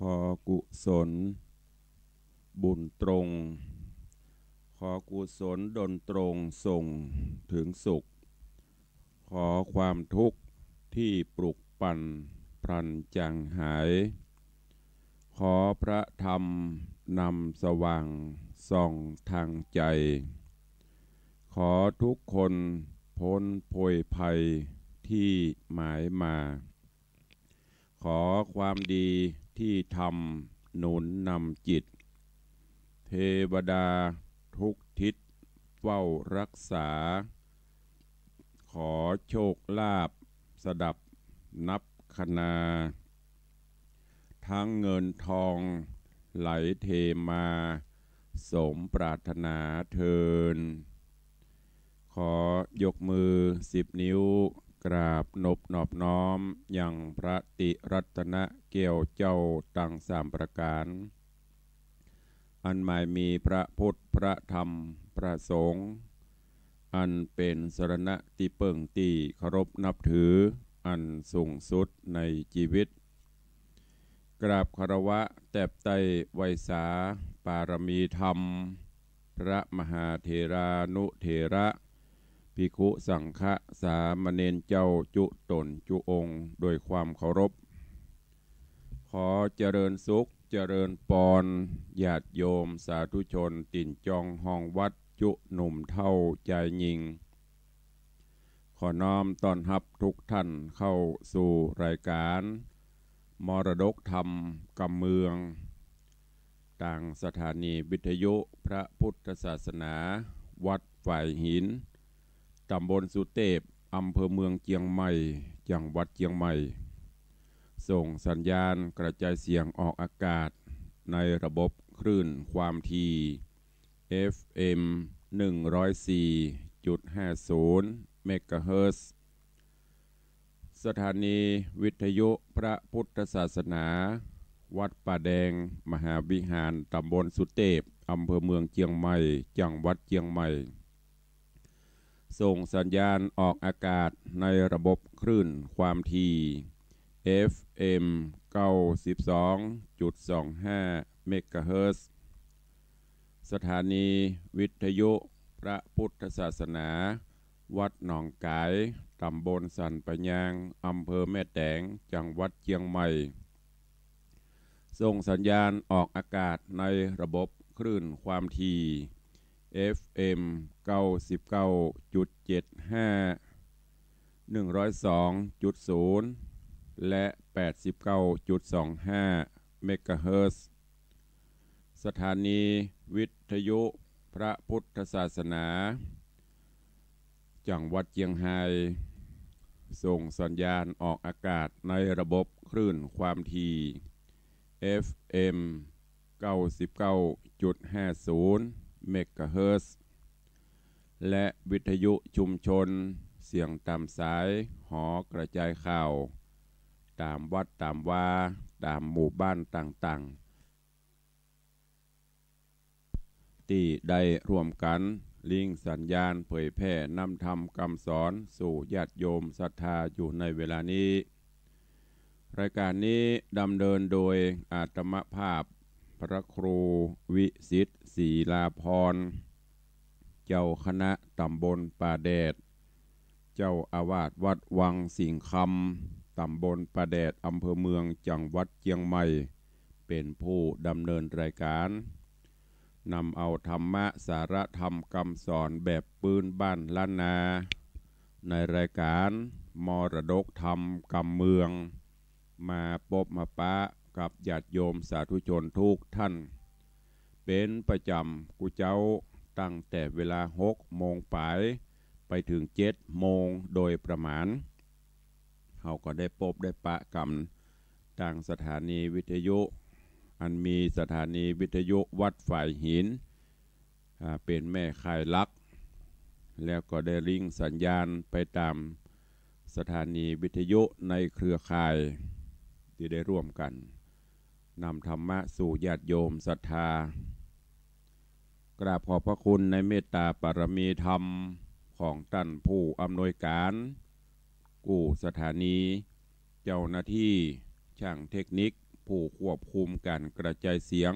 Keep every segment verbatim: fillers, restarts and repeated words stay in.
ขอกุศลบุญตรง ขอกุศลดลตรงส่งถึงสุข ขอความทุกข์ที่ปลุกปั่นพลันจางหาย ขอพระธรรมนำสว่างส่องทางใจ ขอทุกคนพ้นโพยภัยที่หมายมา ขอความดีที่ทำหนุนนำจิต เทวดาทุกทิศเฝ้ารักษา ขอโชคลาภสดับนับคณา ทั้งเงินทองไหลเทมา สมปรารถนาเทอญ ขอยกมือสิบนิ้ว กราบนบนอบน้อมยังพระติรัตนแก้วเจ้าตังสามประก๋าน อันหมายมีพระพุทธ พระธรรม พระสงฆ์ อันเป๋นสรณะตี้เปิ้งตี้เคารพนับถืออันสูงสุดในจีวิต กราบคารวะแตบไต้ไหว้สาปารมีธรรม พระมหาเถรานุเถระ ภิกขุสังฆะสามเณรเจ้าจุ๊ต๋นจุ๊องค์โดยความเคารพ ขอเจริญสุขเจริญปอน ญาติโยมสาธุชนตี๋นจองห้องวัดจุ๊หนุ่มเฒ่าจายญิง ขอน้อมต้อนฮับทุกท่านเข้าสู่รายก๋านมรดกธรรมกำเมือง ตางสถานีวิทยุพระพุทธศาสนา วัดฝายหิน ต๋ำบลสุเตพ อำเภอเมืองเจียงใหม่ จังหวัดเจียงใหม่ ส่งสัญญาณกระจายเสียงออกอากาศในระบบคลื่นความถี่ เอฟเอ็ม หนึ่งร้อยสี่จุดห้าศูนย์ เมกะเฮิรตซ์ สถานีวิทยุพระพุทธศาสนา วัดป่าแดงมหาวิหาร ต๋ำบลสุเตพ อำเภอเมืองเจียงใหม่ จังหวัดเจียงใหม่ ส่งสัญญาณออกอากาศในระบบคลื่นความถี่ เอฟเอ็ม เก้าสิบสองจุดสองห้า เมกะเฮิรตซ์ สถานีวิทยุพระพุทธศาสนา วัดหนองก๋าย ต๋ำบลสันป่ายาง อำเภอแม่แตง จังหวัดเจียงใหม่ ส่งสัญญาณออกอากาศในระบบคลื่นความถี่ เอฟเอ็ม เก้าสิบเก้าจุดเจ็ดห้า หนึ่งร้อยสองจุดศูนย์ และ แปดสิบเก้าจุดสองห้า เมกะเฮิรตซ์ สถานีวิทยุพระพุทธศาสนา จังหวัดเจียงฮาย ส่งสัญญาณออกอากาศในระบบคลื่นความถี่ เอฟเอ็ม เก้าสิบเก้าจุดห้าศูนย์ เมกะเฮิรตซ์ และวิทยุชุมชนเสียงต๋ามสายหอกระจายข่าว ต๋ามวัดต๋ามวา ต๋ามหมู่บ้านต่างๆ ตี้ได้ร่วมกั๋นลิงก์สัญญาณเผยแผ่นำธรรมกำสอนสู่ญาติโยมศรัทธาอยู่ในเวลานี้ รายก๋านนี้ดำเนินโดยอาตมาภาพพระครูวิสิทธิ์ ศรีลาภรณ์ เจ้าคณะต๋ำบลป่าแดด เจ้าอาวาสวัดวังสิงห์คำ ต๋ำบลป่าแดด อำเภอเมือง จังหวัดเจียงใหม่ เป๋นผู้ดำเนินรายก๋าน นำเอาธรรมะสาระธรรมกำสอนแบบปื๊นบ้านล้านนา ในรายก๋านมรดกธรรมกำเมือง มาปบมาปะกับญาติโยมสาธุชนทุกท่าน เป๋นประจ๋ำกู้เจ๊า ตั้งแต่เวลาหกโมงป๋าย ไปเถิงเจ็ดโมงโดยประมาณ เฮาก็ได้ปบได้ปะกั๋นตางสถานีวิทยุ อันมีสถานีวิทยุวัดฝายหิน อ่า เป๋นแม่ข่ายหลัก แล้วก็ได้ลิงก์สัญญาณไปต๋ามสถานีวิทยุในเครือข่ายตี้ได้ร่วมกั๋น นำธรรมะสู่ญาติโยมศรัทธา กราบขอบพระคุณในเมตตาปารมีธรรมของต้านผู้อำนวยก๋านกู้สถานี เจ้าหน้าตี้ จ้างเทคนิค ผู้ควบคุมก๋านกระจายเสียง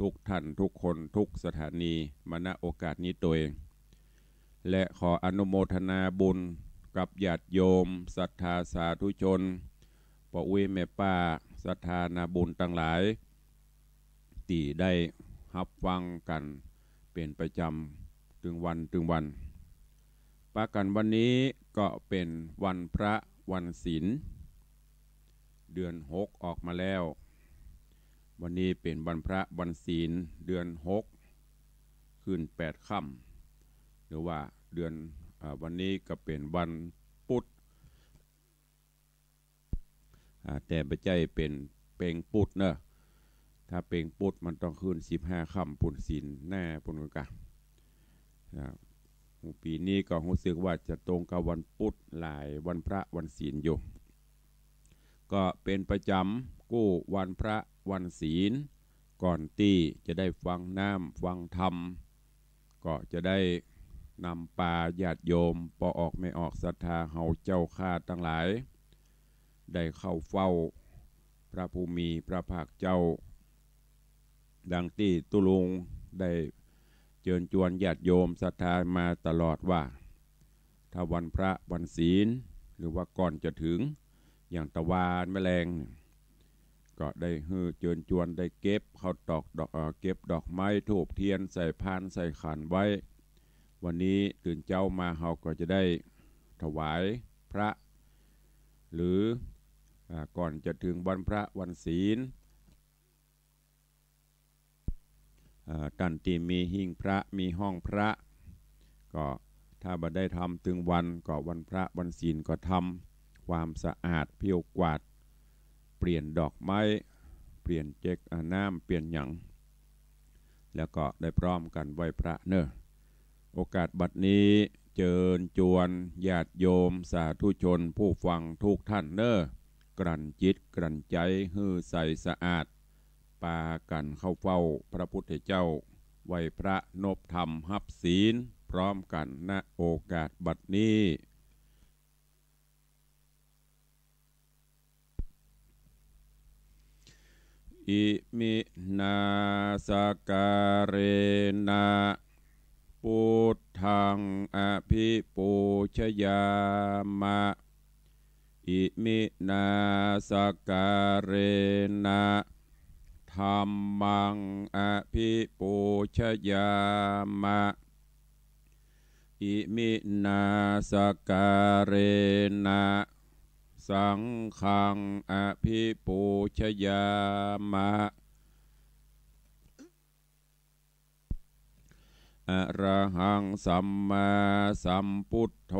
ทุกท่านทุกคนทุกสถานี มา ณ โอกาสนี้ตวย และขออนุโมทนาบุญกับญาติโยมศรัทธาสาธุชน ป้ออุ๊ยแม่ป้าศรัทธานาบุญตังหลาย ตี้ได้ฮับฟังกั๋นเป๋นประจ๋ำตึงวันตึงวัน ปะกั๋นวันนี้ก็เป๋นวันพระวันศีล เดือนหกออกมาแล้ว วันนี้เป๋นวันพระวันศีล เดือนหก ขึ้นแปดค่ำ หรือว่าเดือน อ่า วันนี้ก็เป๋นวันปุธ อ่า แต่บ่ใจ้เป๋นเป็งปุธเนาะ ถ้าเป็งปุธมันต้องขึ้นสิบห้าค่ำปู๊น ศีลหน้าปู๊นกา อ่า ปี๋นี้ก็ฮู้สึกว่าจะตรงกับวันปุธหลายวันพระวันศีลอยู่ ก็เป๋นประจ๋ำกู้วันพระวันศีล ก่อนตี้จะได้ฟังน้ำฟังธรรม ก็จะได้นำปาญาติโยมป้อออกแม่ออกศรัทธาเฮาเจ้าข้าตังหลาย ได้เข้าเฝ้าพระผู้มีพระภาคเจ้า ดังตี้ตุ๊ลุงได้เจิญจวนญาติโยมศรัทธามาตลอดว่า ถ้าวันพระวันศีล หรือว่าก่อนจะถึง อย่างตะวานแมลงเนี่ย ก็ได้หื้อเจิญจวนได้เก็บข้าวตอกดอก เอ่อ เก็บดอกไม้ธูปเทียนใส่พานใส่ขันไว้ วันนี้ตื่นเจ๊ามาเฮาก็จะได้ถวายพระ หรือ อ่า ก่อนจะถึงวันพระวันศีล อ่า ต้านตี้มีหิ้งพระ มีห้องพระ ก็ถ้าบ่ได้ทำตึงวัน ก็วันพระวันศีลก็ทำความสะอาด เผี้ยวกวาด เปลี่ยนดอกไม้ เปลี่ยนเจ๊ก อ่า น้ำ เปลี่ยนหยัง แล้วก็ได้พร้อมกั๋นไหว้พระเนาะ โอกาสบัดนี้เจิญจวนญาติโยมสาธุชนผู้ฟังทุกท่านเนาะ กลั่นจิตกลั่นใจ๋หื้อใสสะอาด ปากั๋นเข้าเฝ้าพระพุทธเจ้า ไหว้พระนบธรรมฮับศีลพร้อมกั๋น ณ โอกาสบัดนี้ อิมินาสการะนะ พุทธังอภิปูชยามะ อิมินาสการะนะ ธัมมังอภิปูชยามะ อิมินาสการะนะ สังฆังอภิปูชยามะ อะระหังสัมมาสัมพุทโธ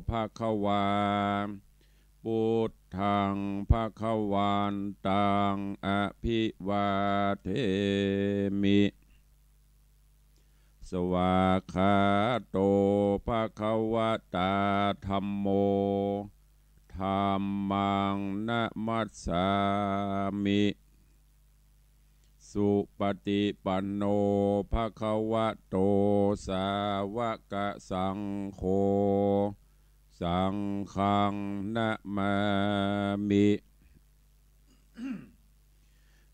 ภะคะวา พุทธังภะคะวันตังอภิวาเทมิ สวากขาโตภะคะวะตาธัมโม ธัมมังนะมัสสามิ สุปะฏิปันโนภะคะวะโต สาวกสังโฆ สังฆังนะมามิ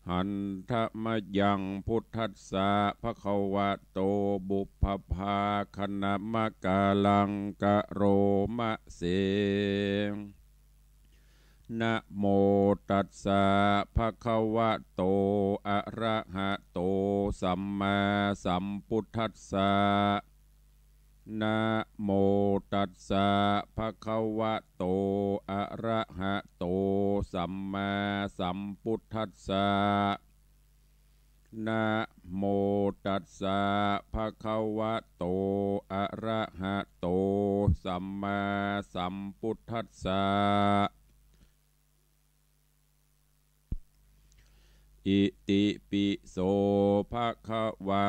หันทะมะยังพุทธัสสะภะคะวะโต ปุพพะภาคะนะมะกาลังกะโรมะเส นะโมตัสสะภะคะวะโต อะระหะโต สัมมาสัมพุทธัสสะ นะโมตัสสะภะคะวะโต อะระหะโต สัมมาสัมพุทธัสสะ นะโมตัสสะภะคะวะโต อะระหะโต สัมมาสัมพุทธัสสะ อิติปิโสภะคะวา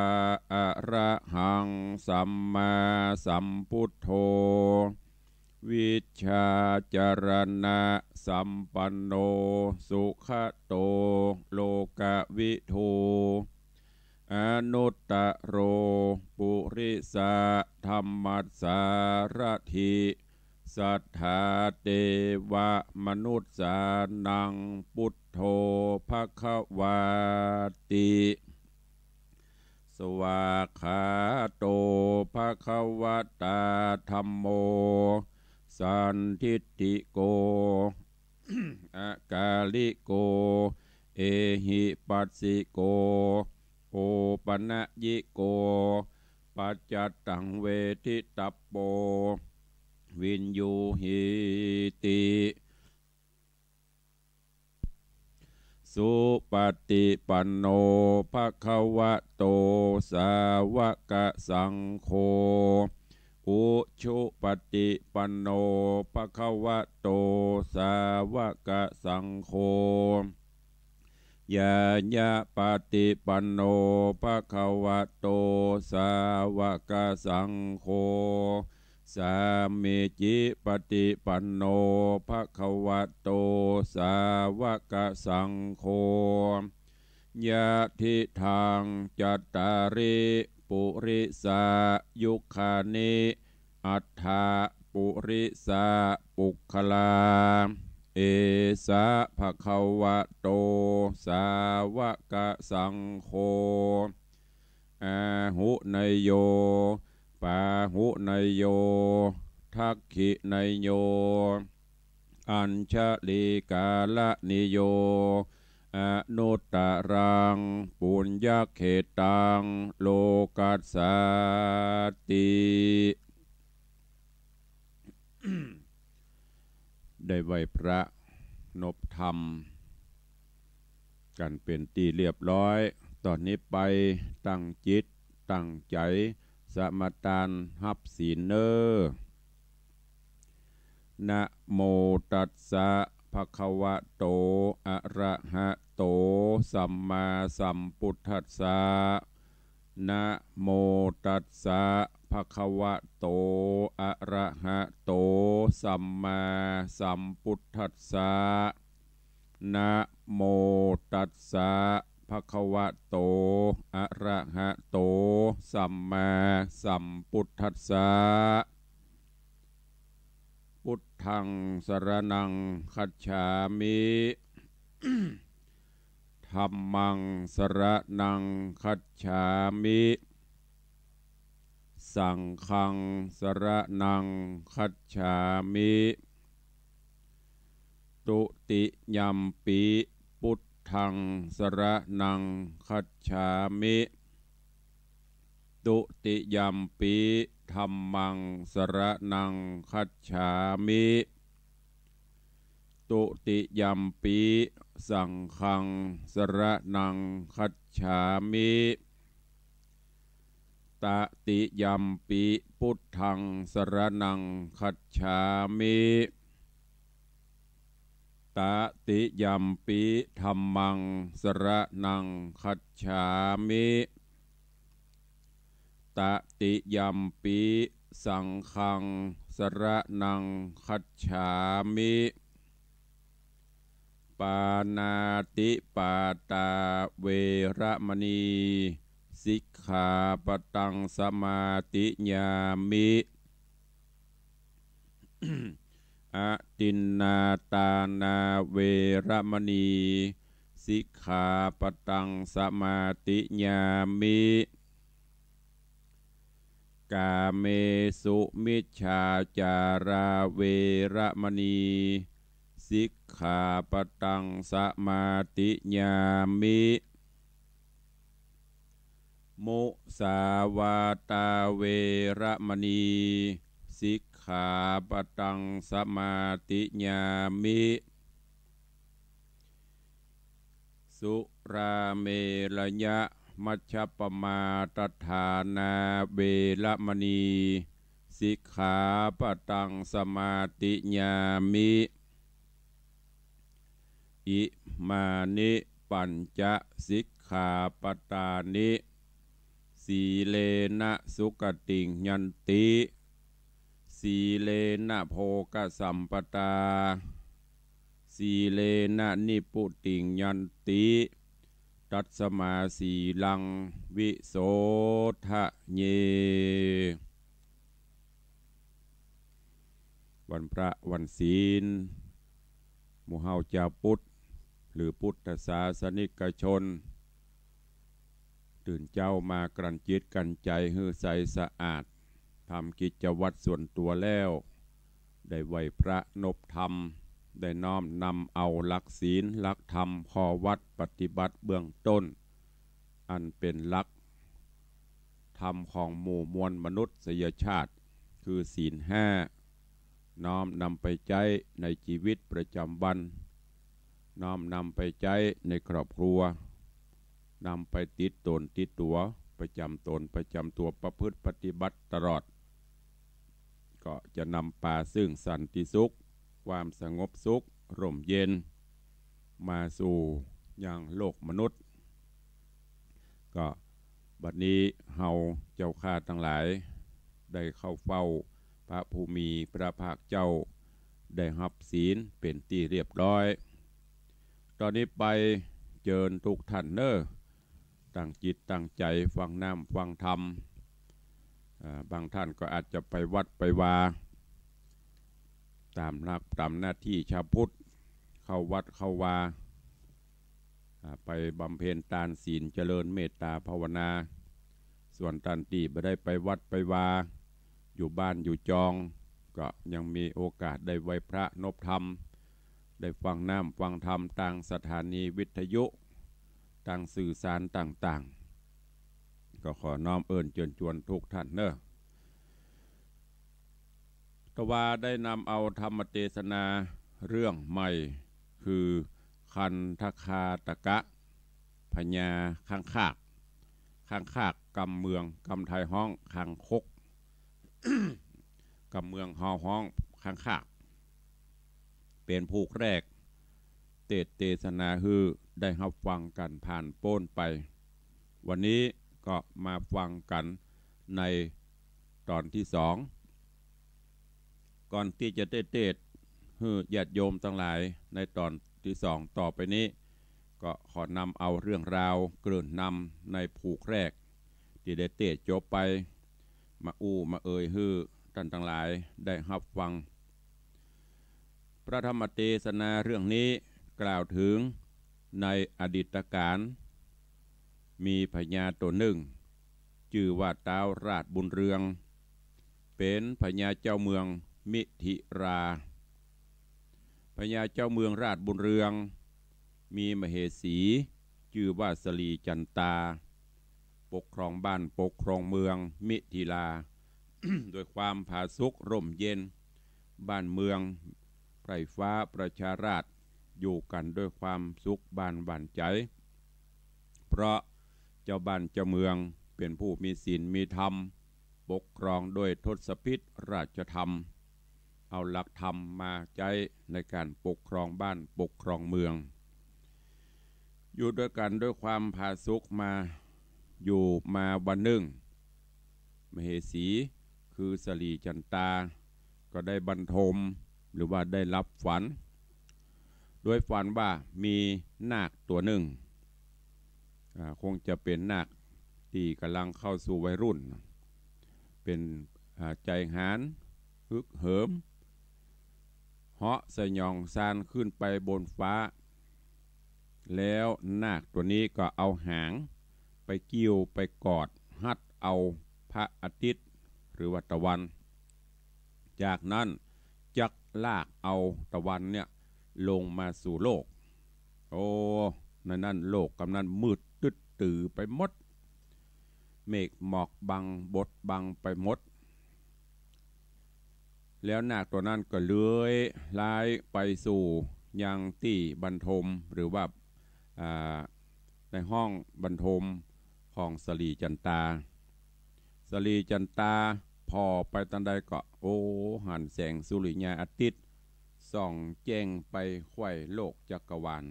อะระหังสัมมาสัมพุทโธ วิชชาจารณะสัมปันโน สุขะโต โลกะวิทู อนุตตะโร ปุริสะธัมมัสสาระถิ ส Satthā devamanussānaṃ buddho bhagavāti. Svākkhāto bhagavatā dhammo sandiṭṭhiko akāliko ehipassiko opanayiko paccattaṃ veditabbo viññūhīti. Supaṭipanno bhagavato sāvakasaṅgho, ujupaṭipanno bhagavato sāvakasaṅgho, ñāyapaṭipanno bhagavato sāvakasaṅgho, sāmīcipaṭipanno bhagavato sāvakasaṅgho, yadidaṃ cattāri purisayugāni aṭṭha purisapuggalā, esa bhagavato sāvakasaṅgho, āhuneyyo pāhuneyyo dakkhiṇeyyo añjalikaraṇīyo anuttaraṃ puññakkhettaṃ lokassāti. ได้ไหว้พระนบธรรมกั๋นเป๋นตี้เรียบร้อย ต่อนี้ไปตั้งจิตตั้งใจ๋สมาทานฮับศีลเน่อ Namo tassa bhagavato arahato sammāsambuddhassa. Namo tassa bhagavato arahato sammāsambuddhassa. Namo tassa bhagavato arahato sammāsambuddhassa. Buddhaṃ saraṇaṃ gacchāmi. Dhammaṃ saraṇaṃ gacchāmi. Saṅghaṃ saraṇaṃ gacchāmi. Dutiyampi buddhaṃ saraṇaṃ gacchāmi. Dutiyampi dhammaṃ saraṇaṃ gacchāmi. Dutiyampi saṅghaṃ saraṇaṃ gacchāmi. Tatiyampi buddhaṃ saraṇaṃ gacchāmi. Tatiyampi dhammaṃ saraṇaṃ gacchāmi. Tatiyampi saṅghaṃ saraṇaṃ gacchāmi. Pāṇātipātā veramaṇī sikkhāpadaṃ samādiyāmi. Adinnādānā veramaṇī sikkhāpadaṃ samādiyāmi. Kāmesumiccācārā veramaṇī sikkhāpadaṃ samādiyāmi. Musāvādā veramaṇī sikkhāpadaṃ samādiyāmi. Surāmerayamajjapamādaṭṭhānā veramaṇī sikkhāpadaṃ samādiyāmi. Imāni pañca sikkhāpadāni. Sīlena sugatiṃ yanti, sīlena bhogasampadā, sīlena nibbutiṃ yanti, tasmā sīlaṃ visodhaye. วันพระวันศีล หมู่เฮาจาวพุทธ หรือพุทธศาสนิกชน ตื่นเจ๊ามากลั่นจิตกลั่นใจ๋หื้อใสสะอาด ทำกิจวัตรส่วนตั๋วแล้ว ได้ไหว้พระนบธรรม ได้น้อมนำเอาหลักศีลหลักธรรมข้อวัตรปฏิบัติเบื้องต้น อันเป๋นหลักธรรมของหมู่มวลมนุษยชาติ คือศีลห้า น้อมนำไปใจ๊ในจีวิตประจ๋ำวัน น้อมนำไปใจ๊ในครอบครัว นำไปติดตนติดตั๋ว ประจ๋ำตนประจ๋ำตั๋ว ประพฤติปฏิบัติตลอด ก็จะนำปาซึ่งสันติสุข ความสงบสุข ร่มเย็น มาสู่ยังโลกมนุษย์ ก็บัดนี้เฮาเจ้าข้าตังหลาย ได้เข้าเฝ้าพระผู้มีพระภาคเจ้า ได้ฮับศีลเป๋นตี้เรียบร้อย ต๋อนนี้ไปเจิญทุกท่านเน่อ ตั้งจิตตั้งใจ๋ฟังน้ำฟังธรรม อ่า บางท่านก็อาจจะไปวัดไปวา ต๋ามหน้า ต๋ามหน้าตี้ชาวพุทธ เข้าวัดเข้าวา อ่า ไปบำเพ็ญตานศีลเจริญเมตตาภาวนา ส่วนต้านตี้บ่ได้ไปวัดไปวา อยู่บ้านอยู่จอง ก็ยังมีโอกาสได้ไหว้พระนบธรรม ได้ฟังน้ำฟังธรรมตางสถานีวิทยุ ตางสื่อสารต่างๆ ก็ขอน้อมเอิ้นเจิญจวนทุกท่านเน่อ ตะวาได้นำเอาธรรมเตสนาเรื่องใหม่ คือคันธคาตกะ พญาคางคาก คางคาก กำเมือง กำไทยฮ้องคางคก กำเมืองเฮาฮ้องคางคาก เป๋นผูกแรก เตสน์เตสนาหื้อได้ฮับฟังกั๋นผ่านป๊นไป วันนี้ก็มาฟังกั๋นในต๋อนตี้สอง ก่อนตี้จะได้เตสน์หื้อญาติโยมตังหลายในต๋อนตี้สองต่อไปนี้ ก็ขอนำเอาเรื่องราวเกริ่นนำในผูกแรก ตี้ได้เตสน์จบไป มาอู้มาเอ่ยหื้อต้านตังหลายได้ฮับฟัง พระธรรมเตสนาเรื่องนี้กล่าวเถิงในอดีตกาล มีพญาตั๋วนึ่ง จื้อว่าต๊าวราชบุญเรือง เป๋นพญาเจ้าเมืองมิถิรา พญาเจ้าเมืองราชบุญเรือง มีมเหสี จื้อว่าสลีจันตา ปกครองบ้านปกครองเมืองมิถิรา ด้วยความผาสุกร่มเย็น บ้านเมืองไพร่ฟ้าประชาราษฎร์ อยู่กั๋นด้วยความสุขบานหวั่นใจ๋ เพราะเจ้าบ้านเจ้าเมืองเป๋นผู้มีศีลมีธรรม ปกครองด้วยทศพิธราชธรรม เอาหลักธรรมมาใจ๊ในก๋านปกครองบ้านปกครองเมือง อยู่ด้วยกั๋นด้วยความผาสุกมา อยู่มาวันนึ่ง มเหสีคือสลีจันตา ก็ได้บันทม หรือว่าได้รับฝัน โดยฝันว่ามีนาคตั๋วนึ่ง อ่า คงจะเป๋นนาคตี้ก่ำลังเข้าสู่วัยรุ่น เป๋น อ่า ใจ๋หาญ ฮึกเหิม เหาะสยองซานขึ้นไปบนฟ้า แล้วนาคตั๋วนี้ก็เอาหางไปกิ้วไปกอดฮัดเอาพระอาทิตย์ หรือว่าตะวัน จากนั้นจักลากเอาตะวันเนี่ยลงมาสู่โลก โอ้ ในนั้นโลกกำนั้นมืดตึ๊ดตื๋อไปหมด เมฆหมอกบังบดบังไปหมด แล้วนาคตั๋วนั้นก็เลื้อยลายไปสู่ยังตี้บันทม หรือว่า อ่า ในห้องบันทมของสลีจันตา สลีจันตาผ่อไปตางใดก็ โอ้ หันแสงสุริยาอาทิตย์ส่องแจ้งไปไขว่โลกจักรวาล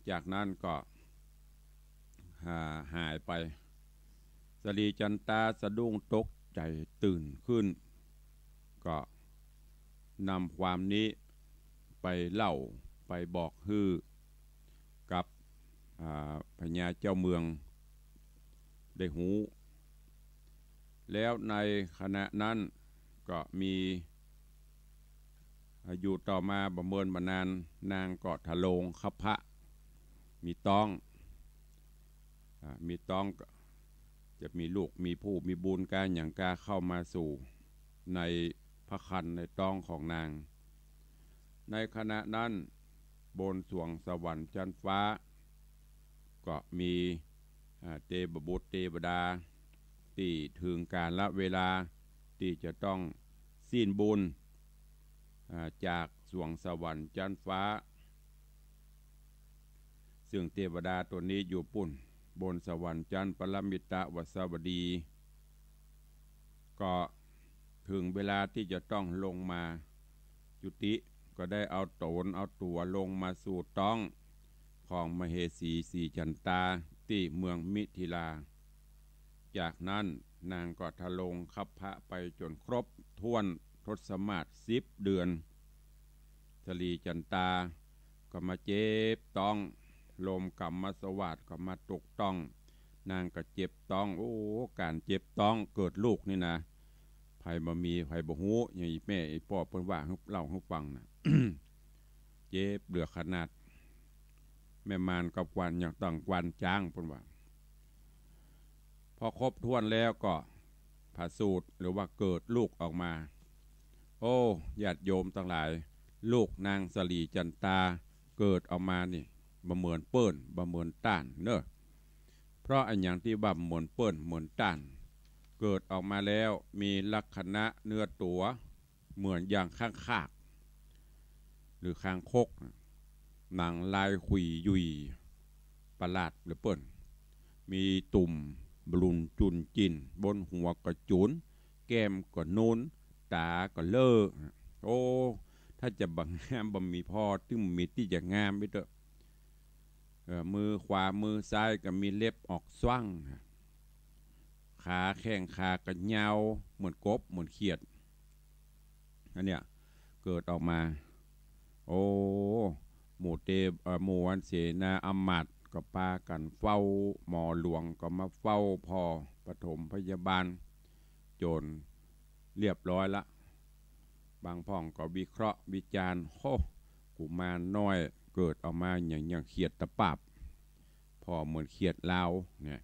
จากนั้นก็ อ่า หายไป สลีจันตาสะดุ้งตกใจ๋ตื่นขึ้น ก็นำความนี้ไปเล่าไปบอกหื้อกับ อ่า พญาเจ้าเมืองได้ฮู้ แล้วในขณะนั้น ก็มี อายุต่อมาบ่เมินบ่นาน นางก็ทะโลงคัพพะ มีต๊อง อ่า มีต๊องก็จะมีลูก มีผู้มีบุญก๋าหยังก๋าเข้ามาสู่ในพระครรภ์ในต๊องของนาง ในขณะนั้น บนสวงสวรรค์จั๊นฟ้า ก็มี อ่า เตบบุตรเตบดา ตี้เถิงกาละเวลา ตี้จะต้องสิ้นบุญ อ่า จากสวงสวรรค์จั๊นฟ้า ซึ่งเตวดาตั๋วนี้อยู่ปู้น บนสวรรค์จั๊นปรมิตรวสวัสดี ก็เถิงเวลาตี้จะต้องลงมาจุติ ก็ได้เอาต๋นเอาตั๋วลงมาสู่ต๊องของมเหสีสีจันตาตี้เมืองมิถิลา จากนั้นนางก็ทะโลงคัพพะไปจ๋นครบถ้วนทศมาศสิบเดือน สลีจันตาก็มาเจ็บต๊อง ลมกัมมัสวาตก็มาตกต๊อง นางก็เจ็บต๊อง โอ้ ก๋านเจ็บต๊องเกิดลูกนี่นะ ใผบ่มีใผบ่ฮู้ อย่างอี่แม่อี่ป้อเปิ้นว่าหื้อ เล่าหื้อฟังนะ เจ็บเหลือขนาด แม่มารกับกวานยังต้องกวานจ๊างเปิ้นว่า พอครบถ้วนแล้วก็ผะสูติหรือว่าเกิดลูกออกมา โอ้ ญาติโยมตังหลาย ลูกนางสลีจันตาเกิดออกมานี่ บ่เหมือนเปิ้น บ่เหมือนต้านเน่อ เพราะอะหยังตี้ว่าเหมือนเปิ้นเหมือนต้าน เกิดออกมาแล้วมีลักษณะเนื้อตั๋ว เหมือนอย่างคางคาก หรือคางคก หนังลายขุยหยุ่ย ประหลาดเหลือเปิ้น มีตุ่มบลุนจุนจิน บนหัวก็จุ๋น แก้มก็นูน ต๋าก็เล่อ โอ้ ถ้าจะบ่งามบ่มีพ่อ ตึงมีตี้จะงามไปเต๊อะ เออ มือขวามือซ้ายก็มีเล็บออกส้าง ขาแข้งขาก็ยาวเหมือนกบเหมือนเขียด อันเนี้ยเกิดออกมา โอ้ หมู่เต เอ่อ หมู่อันเสนาอำมาตย์ก็ปากั๋นเฝ้า หมอหลวงก็มาเฝ้าผ่อปฐมพยาบาล จ๋นเรียบร้อยละ บางพ่องก็วิเคราะห์วิจารณ์ โฮ กุมารน้อยเกิดออกมาอย่าง อย่างเขียดตะปาบ ผ่อเหมือนเขียดลาวเนี่ย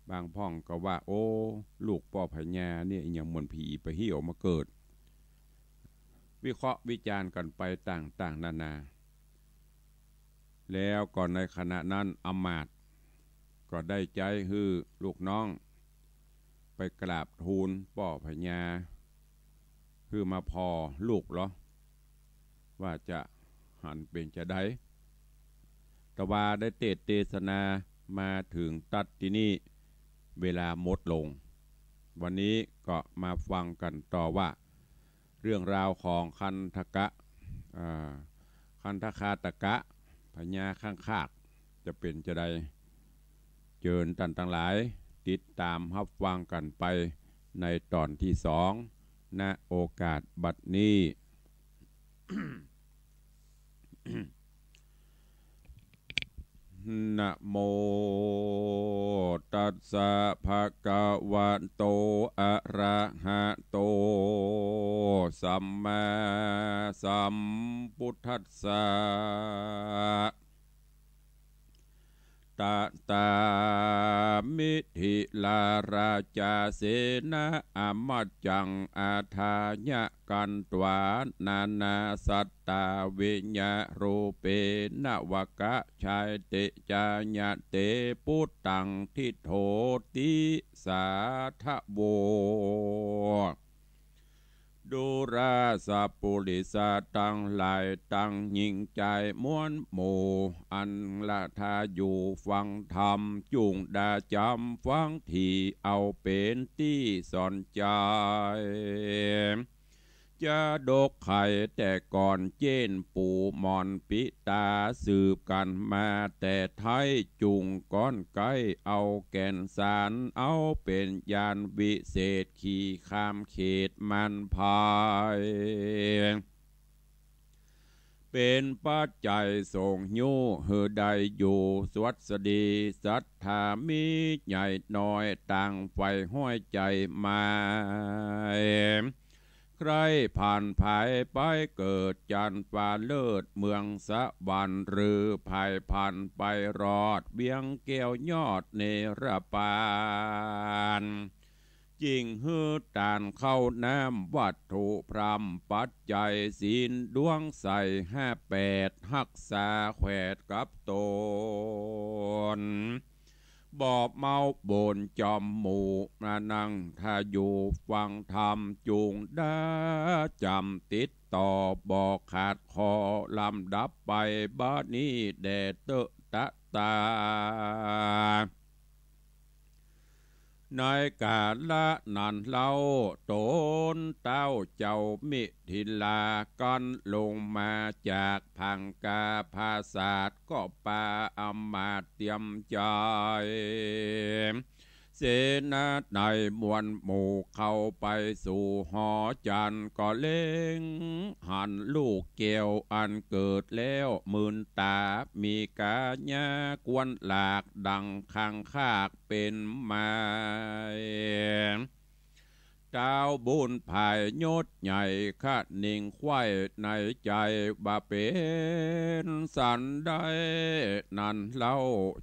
บางพ่องก็ว่า โอ้ ลูกป้อพญาเนี่ยอย่างเหมือนผีปะเหี่ยวมาเกิด วิเคราะห์วิจารณ์กั๋นไปต่างๆ นานา แล้วก็ในขณะนั้นอำมาตย์ก็ได้ใจ๊หื้อลูกน้องไปกราบทูลป้อพญา หื้อมาผ่อลูกลอ ว่าจะหันเป๋นจาใด ตะวาได้เตสน์เตสนามาเถิงตั๊ดตี้นี่ เวลาหมดลง วันนี้ก็มาฟังกั๋นต่อว่า เรื่องราวของคันธกะ อ่า คันธคาตกะ พญาคางคาก จะเป๋นจาใด เจิญต้านตังหลาย ติดต๋ามฮับฟังกั๋นไปในต๋อนตี้สอง ณ โอกาสบัดนี้ นะโมตัสสะ ภะคะวะโต อะระหะโต สัมมาสัมพุทธัสสะ ตะตา มิถิลาราจา เสนะ อะมัจจัง อาทายะ กันตวา นานาสัตตา วิญญา รูเปนะ วะกะชายเต จายะเต ปุตตัง ทิโถ ติสาทะโว ดูราสะปุริสะตังหลายตังหญิงจายมวลหมู่ อันละทาอยู่ฟังธรรม จุ่งดาจ๋ำฟังถี่ เอาเป๋นตี้สอนใจ๋ จาดกไขแต่ก่อนเจ๊นปู่หม่อนปิตา สืบกั๋นมาแต่ไท้ จุ่งก้อนใก้เอาแก่นสาร เอาเป๋นญาณวิเศษ ขี่ข้ามเขตม่านผาย เป๋นปัจจัยส่งยู้หื้อได้อยู่สวัสดี ศรัทธามีใหญ่น้อย ต่างใฝ่ห้อยใจ๋หมาย ใคร่ผันผายไปเกิดจันทร์ฟ้าเลิศเมืองสวรรค์ หรือผายผันไปรอดเวียงแก้วยอดเนรปาน จึงหื้อตานข้าวน้ำวัตถุพร่ำปัจจัยศีลดวงใสห้าแปด ฮักษาแขวดกับต๋น บ่เมาบนจอมหมู่มานั่งถ้าอยู่ฟังธรรมจุ่งดาจ๋ำติดต่อบ่ขาดข้อลำดับไป บัดนี้แด่เต๊อะตะตา ในกาละนั้นเล่า ต๋นเต๊าเจ้ามิถิลา กั๋นลงมาจากผางกาผาสาท ก็ปาอำมาตย์เตรียมใจ๋ เสนาในมวลหมู่เข้าไปสู่หอจันทร์ ก็เล็งหันลูกแก้วอันเกิดแล้วมื่นต๋า มีก๋ายากวนหลากดั่งคังคากเป๋นไม้ เต๊าบุญผายยศใหญ่คะนิงใคว่ในใจ๋ว่าเป๋นสันใดนั้นเล่า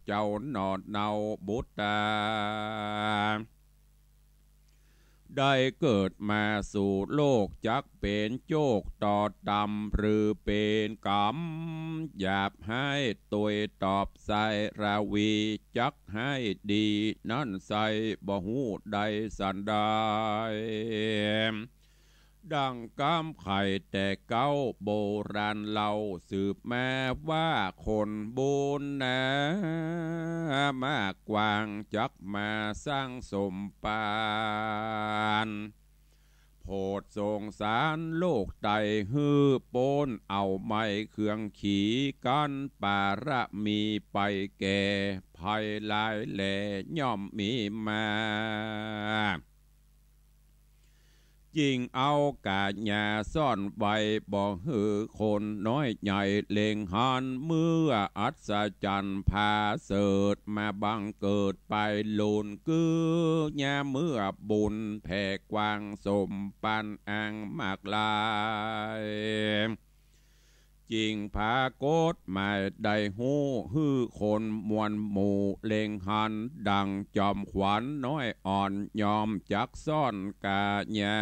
เจ้าหนอเนาบุตรา ได้เกิดมาสู่โลกจักเป๋นโจคต่อต่ำ หรือเป๋นก๋รรมหยาบฮ้าย ตวยตอบไส้ราวีจักฮ้ายดีนั้นไส้บ่ฮู้ได้สันใด ดั่งกำไขแต่เก๊าโบราณเล่าสืบมาว่า คนบุญหนามากกว้างจักมาสร้างสมภาร โผดสงสารโลกไต๋หื้อป๊น เอาไม้เคืองขีกั๋น ปารมีไปแก่ภัยหลายแลย่อมมีมา จึงเอาก๋ายาซ่อนไว้บ่หื้อคนน้อยใหญ่เล็งหัน เมื่ออัศจรรย์ผาเสริฐมาบังเกิดไปหลุน กื้อยามเมื่อบุญแผ่กว้างสมปันอังมากลาย จึงผากฏหมายได้ฮู้ หื้อคนมวลหมู่เล็งหัน ดั่งจอมขวัญน้อยอ่อนย่อมจักซ่อนก๋ายา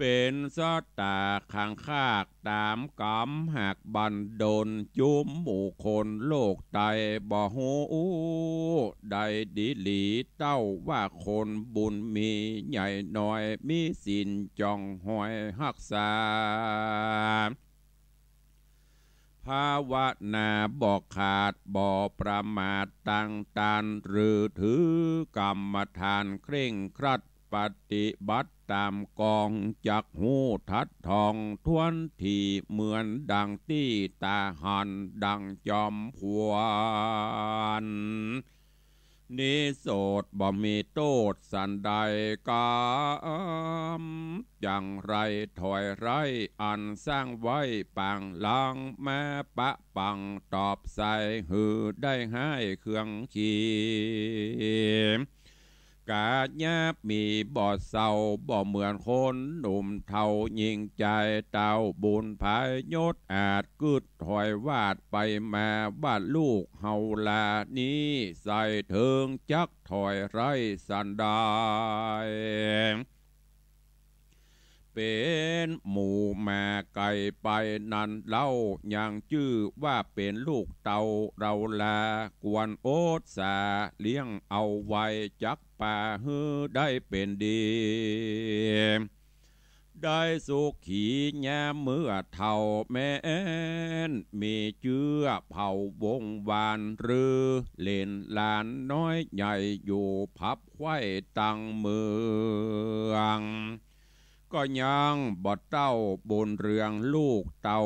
เป๋นสัตต๋าคังคากต๋ามก๋รรมหากบันดล จุมหมู่คนโลกไต๋บ่ฮู้ได้ดีหลี เต้าว่าคนบุญมีใหญ่น้อย มีศีลจ่องหอยฮักษา ภาวนาบ่ขาดบ่ประมาท ตั้งตานหรือถือกรรมฐานเคร่งครัด ปฏิบัติต๋ามกอง จักฮู้ทัดท่องถ้วนถี่ เหมือนดั่งตี้ต๋าหันดั่งจอมขวัญ นิโสดบ่มีโต้ษสันใด ก๋ำจังไรถ้อยร้ายอันสร้างไว้ปางหลัง มาปะปังตอบไส้หื้อได้ฮ้ายเคืองขี ก๋ายามีบ่เศร้า บ่เหมือนคนหนุ่มเฒ่าหญิงใจ๋ เต้าบุญผายยศอาจกึ๊ดถอยวาดไปมา ว่าลูกเฮาลานี้ไส้เถิงจักถ้อยร้ายสันใด เป๋นหมู่มาไก๋ไปนั้นเล่า ยังจื้อว่าเป๋นลูกเต้าเฮาลา ควรอดสาเลี้ยงเอาไว้ จักปาหื้อได้เป๋นดี ได้สุขียามเมื่อเฒ่า แม้นมีเจื้อเผ่าวงศ์วาน หรือเหลนหลานน้อยใหญ่อยู่พับไขว้ตังเมือง ก็ยังบ่เต้าบุญเรืองลูกเต้า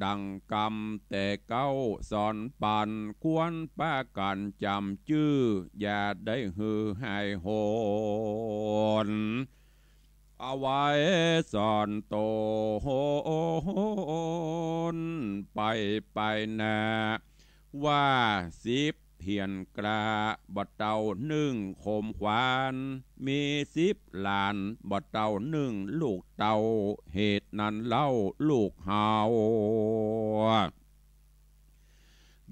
ดั่งกำแต่เก๊าสอนปัน ควรปากั๋นจ๋ำจื้อ อย่าได้หื้อหายหน เอาไว้สอนต๋นไปไปหน้า ว่าสิบ เผียนกล้า บ่เต้านึ่งคมขวาน มีสิบหลาน บ่เต้านึ่งลูกเต้า เหตุนั้นเล่าลูกเฮา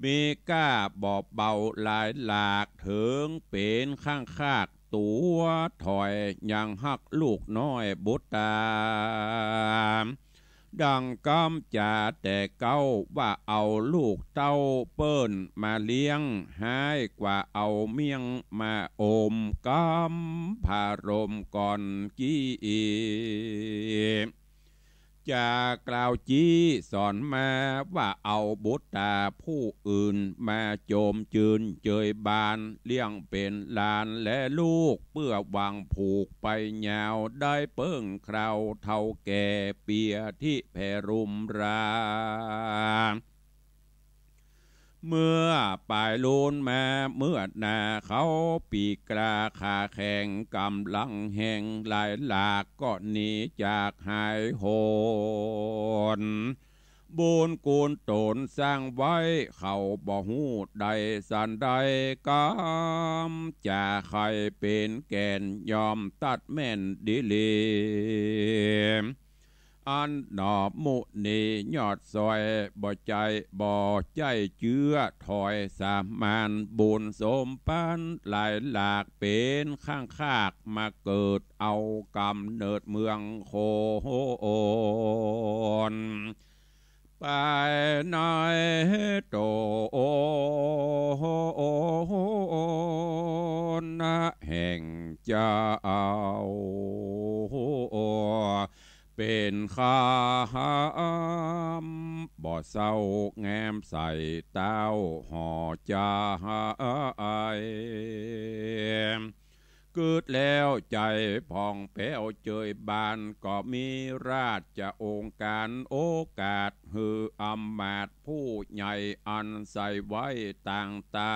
มีก้าบ่เบาหลายหลาก เถิงเป๋นข้างคากตั๋วถอย ยังฮักลูกน้อยบุตตา ดังกำจ๋าแต่เก๊า ว่าเอาลูกเต้าเปิ้นมาเลี้ยง ฮ้ายกว่าเอาเมี่ยงมาอม กำผารมก่อนกี้ จ๋ากล่าวจี้สอนมา ว่าเอาบุตตาผู้อื่น มาโจมจืนเจยบาน เลี้ยงเป๋นหลานและลูก เปื้อหวังผูกไปยาว ได้เปิ้งคราวเฒ่าแก่ เปียธิแผ่รุมรา เมื่อป๋ายลูนมาเมื่อหน้า เขาปีกล้าขาแข็ง ก๋ำลังแฮงหลายหลาก ก็หนีจากหายโหน บุญกุณต๋นสร้างไว้ เขาบ่ฮู้ได้สันใด กำจ๋าใค่เป๋นแก่น ยอมตัดแม่นดีหลี อันหนอมุนียอดซอย บ่ใจ้ บ่ใจ้เจื้อถอยสามาน บุญสมปันหลายหลาก เป๋นข้างคากมาเกิด เอาก๋ำเนิดเมืองโคน ไปในต๋นแห่งเจ้า เป๋นคำบ่เศร้าแง้มใส่ เต้าห่อจาย กึ๊ดแล้วใจ๋ผ่องแผ้วเจยบาน ก็มีราชองค์ก๋านโอกาส หื้ออำมาตย์ผู้ใหญ่ อันใส่ไว้ต่างตา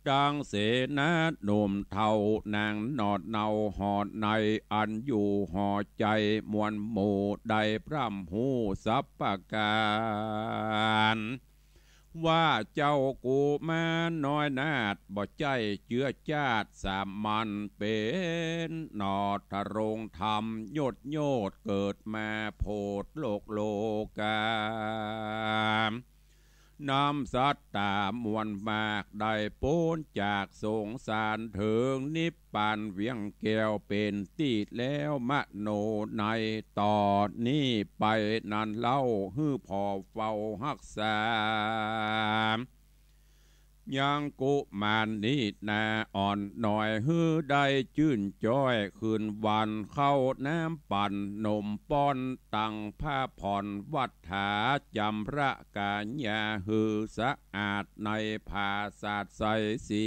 ตังเสนาหนุ่มเฒ่านางหนอดเนาหอใน อันอยู่หอใจ๋มวลหมู่ ได้พร่ำฮู้สัพประก๋าน ว่าเจ้ากุมารน้อยนาถ บ่ใจ้เจื้อจาติสามัญ เป๋นหนอทรงธรรมยศโยชน์เกิดมาโผดโลกโลกา นำสัตตามวลมาก ได้ป๊นจากสงสาร เถิงนิพพานเวียงแก้ว เป๋นตี้แล้วมโนใน ต่อนี้ไปนั้นเล่า หื้อผ่อเฝ้าฮักษา ยังกุมารนี้นาอ่อนน้อย หื้อได้จื้นจ้อย คืนวันเข้าน้ำปั่น หนุ่มป้อนตังผ้าผ่อน วัฏฐาจำระกายา หื้อสะอาดในผาสาทใสสี